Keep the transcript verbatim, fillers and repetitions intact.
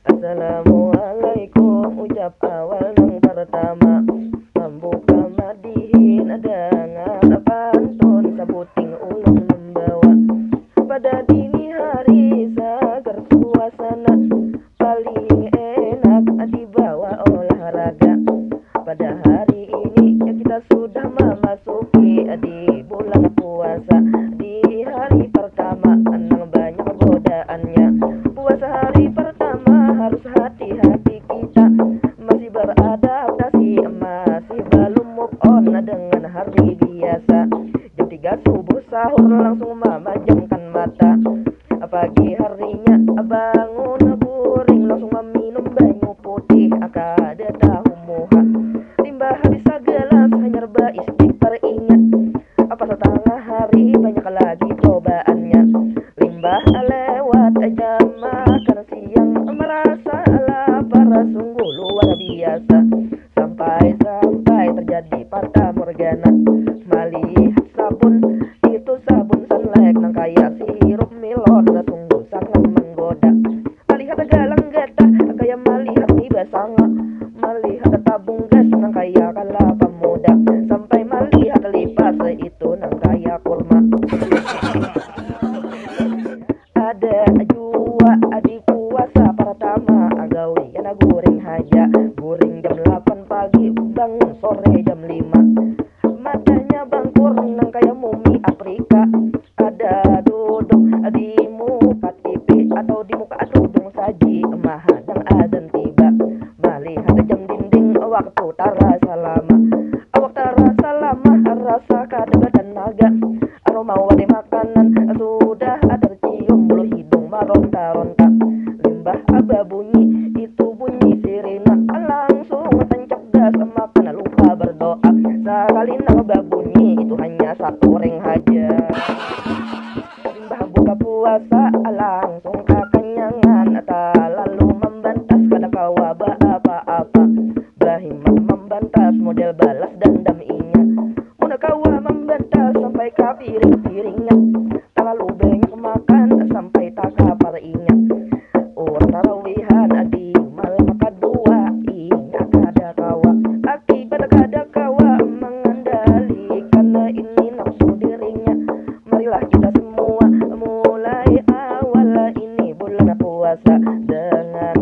Assalamualaikum, ucap awal nang pertama. Mambuka madihin, dengar pantun, sabuting ulun membawa. Pada dini hari, sagar suasana, paling enak dibawa olahraga. Pada hari ini, kita sudah memasuki di bulan puasa. Di hari pertama, nang banyak godaannya. Puasa hari pertama harus hati-hati kita, masih beradaptasi, masih belum move on dengan hari biasa. Jam tiga subuh sahur, langsung memejamkan mata. Pagi harinya bangun guring, langsung meminum banyu putih, kada tahu muha. Limbah habis sagelas, hanyar baistighfar inya. Apa setengah hari, banyak lagi cobaannya. Limbah lewat jam makan siang, merasa lapar sungguh luar biasa. Sampai-sampai terjadi fata morgana. Malihat sabun, itu sabun Sunlight nang kaya sirup melon, sungguh sangat menggoda. Malihat galang gatah, kaya malihat mie basanga. Malihat tabung gas nang kaya kelapa muda. Sampai malihat lipas, itu nang kaya kurma. Ada jua di puasa pertama, gawian guring haja. Guring jam delapan pagi, bangun sore jam lima. Matanya bangkur nang kaya mumi Afrika. Ada duduk di muka T V atau di muka dudung saji, mahadang adzan tiba. Malihat jam dinding, waktu tarasa lama. Awak tarasa lamah, rasa kada batanaga. Aroma wadai makanan sudah tercium, bulu hidung maronta-ronta. Limbah babunyi itu bunyi sirine, langsung tancap gas makan, lupa berdoa. Sakali nang babunyi itu hanya satu ring haja. Limbah buka puasa, langsung kakanyangan, talalu mambantas, kada kawa baapa-apa. Bahimat mambantas, model balas dandam inya. Mun kawa mambantas sampai ka piring-piringnya. Talalu banyak makan sampai takapar inya. Urang tarawihan di malam kadua, inya kada kawa. Akibat kada kawa mangandalikan ini nafsu dirinya. Marilah kita semua mulai awal ini bulan puasa dengan